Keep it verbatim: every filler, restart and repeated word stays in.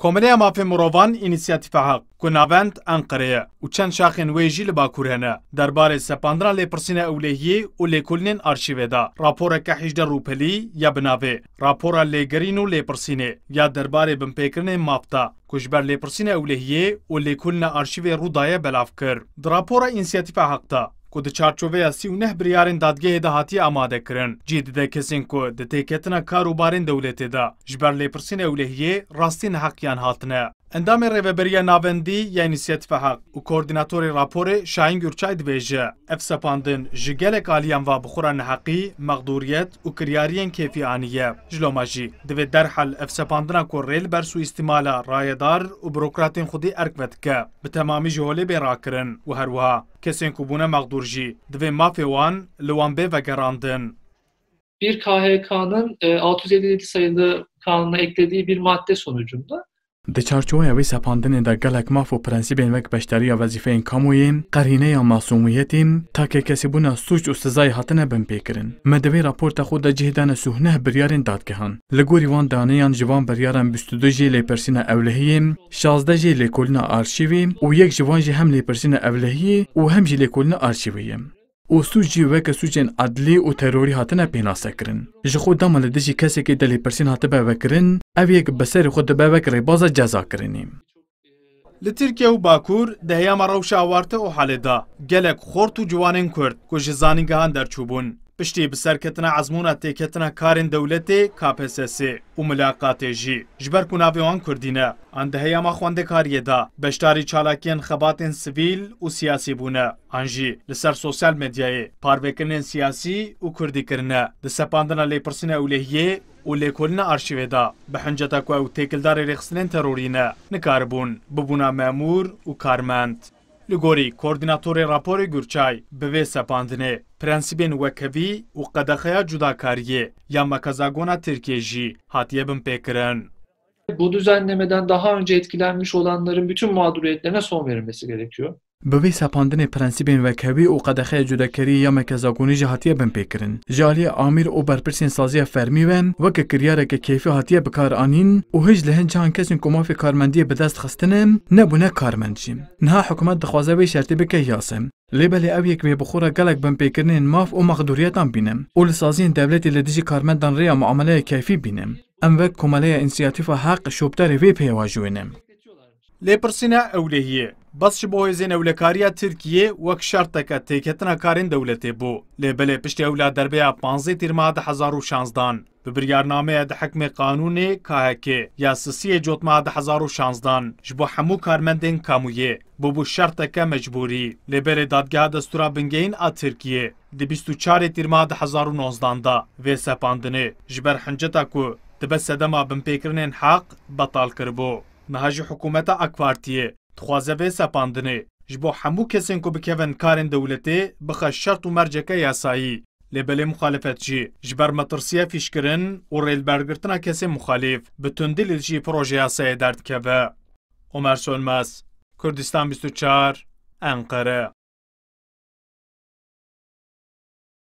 Komeleya Mafê Mirovan Înîsiyatîfa Heq, ku navend Enqere ye û çend şaxên wê jî li Bakur hene, derbarê sepandina lêpirsîna ewlehiyê û lêkolînên arşîvê de raporeke hejdeh rûpelî ya bi navê Rapora Lêgerîn û Lêpirsînê ya derbarê binpêkirinên maf de, ku ji ber lêpirsîna ewlehiyê û lêkolîna arşîvê rû daye, belav kir. Di rapora Înîsiyatîfa Heq de, ku di çarçoveya sî û neh biryarên dadgehê de hatiye amade kirin, cî dide kesên ku di têketina kar û barên dewletê de ji ber lêpirsîna ewlehiyê rastî neheqiyan hatine. Endamê Rêveberiya Navendî ya Înîsiyatîfa Heq û koordînatorê raporê Şahîn Gurçay dibêje, ev sepandin ji gelek aliyan ve bi xwe re neheqî, mexdûriyet û kiryariyên kêfî aniye. Ji loma jî divê derhal ev sepandina ku rê li ber suîstîmala rayedar û burokratên xwedî erk vedike, bi temamî ji holê bê rakirin û her wiha kesên ku bûne mexdûr jî divê mafê wan li wan bê vegerandin. Bir K H K'nın, e, altı yüz elli yedi sayılı kanuna eklediği bir madde sonucunda Di çarçoveya vê sepandinê de gelek maf û prensîbên wek beşdariya wezîfeyên kamuya, qerîneya masûmiyetê, takekesîbûna sûc û sizayê hatine binpêkirin. Me di vê raporta xwe de cih dane sî û neh biryarên dadgehan. Li gorî van daneyan ji van biryaran bîst û du jê lêpirsîna ewlehiyê, şazdeh jê lêkolîna arşîvê û yek ji van jî hem lêpirsîna ewlehiyê û hem jî lêkolîna arşîvê ye. Û sûc jî weke sûcên edlî û terorî hatine pênasekirin. Ji xwe dema li dijî kesekî de lêpirsîn hatibe vekirin, ev yek bi serê xwe dibe wek rêbaza cezakirinê. Li Tirkiye û Bakur di heyama rewşa awarte û halê de gelek xort û ciwanên Kurd ku ji zanîngehan derçûbûn, piştî bi serketina ezmûna têketina karên dewletê, K P S S, û milaqatê jî, ji ber ku navê wan Kurdî ne, an di heyama xwendekariyê de beşdarî çalakiyên xebatên sivîl û siyasî bûne, an jî li ser sosyal medyayê parvekirinên siyasî û Kurdî kirine, di sepandina lêpirsîna ewlehiyê û lêkolîna arşîvê de bi hinceta ku ew têkildarê rêxistinên terorî ne, nikaribûn bibûna memûr û karmend. Li gorî koordînatorê raporê Gurçay, bi vê sepandinê prensîbên wekhevî û qedexeya cudakariyê ya mekezagona Tirkiyê jî hatiye binpêkirin. Bu düzenlemeden daha önce etkilenmiş olanların bütün mağduriyetlerine son verilmesi gerekiyor. Bi vê sepandinê prensîbên wekhevî û qedexeya cudakariyê ya mekezagonî jî hatiye binpêkirin. Ji aliyê amîr û berpirsên saziya fermî ve weke kiryareke keyfî hatiye bikaranîn û hêj li hin cihan kesên ku mafê karmendiyê bi dest xistine, nebûne karmend jî. Niha hikûmet dixwaze vê şertê bike yase. Lê belê ev yek wê bi xwe re gelek binpêkirinên maf û mexdûriyetan bîne û li saziyên dewletê li dijî karmendan rêya muameleya keyfî bîne. Em wek Komeleya Însiyatîfa Heq şopdarê vê peyva jî wê ne. Lêpirsîna ewlehiyê bes ji bo hêzên ewlekariya Tirkiyê wek şerteke têketina karên dewletê bû. Lê belê piştî ewla derbeya panzdeh Tîrmeha du hezar û şazdehan, bi biryarnameya di hikmê qanûnê K H K ya sisiyê cotmeha du hezar û şazdehan ji bo hemû karmendên kamûyê bûbû şerteke mecbûrî. Lê belê Dadgeha Destûra Bingehîn a Tirkiyê di bîst û çarê Tîrmeha du hezar û nozdehan de vê sepandinê ji ber hinceta ku dibe sedema binpêkirinên heq betal kiribû. Niha jî hikûmeta AK Partiyê dixwaze vê sepandinê ji bo hemû kesên ku bikevin karên dewletê bixe şert û merceke yasayî. Lê belê muxalefet jî ji ber metirsiya fîşkirin û rêlibergirtina kesên muxalîf bi tundî li dijî projeyasayê derdikeve. Omer Sönmez, Kurdistan bîst û çar, Enqere.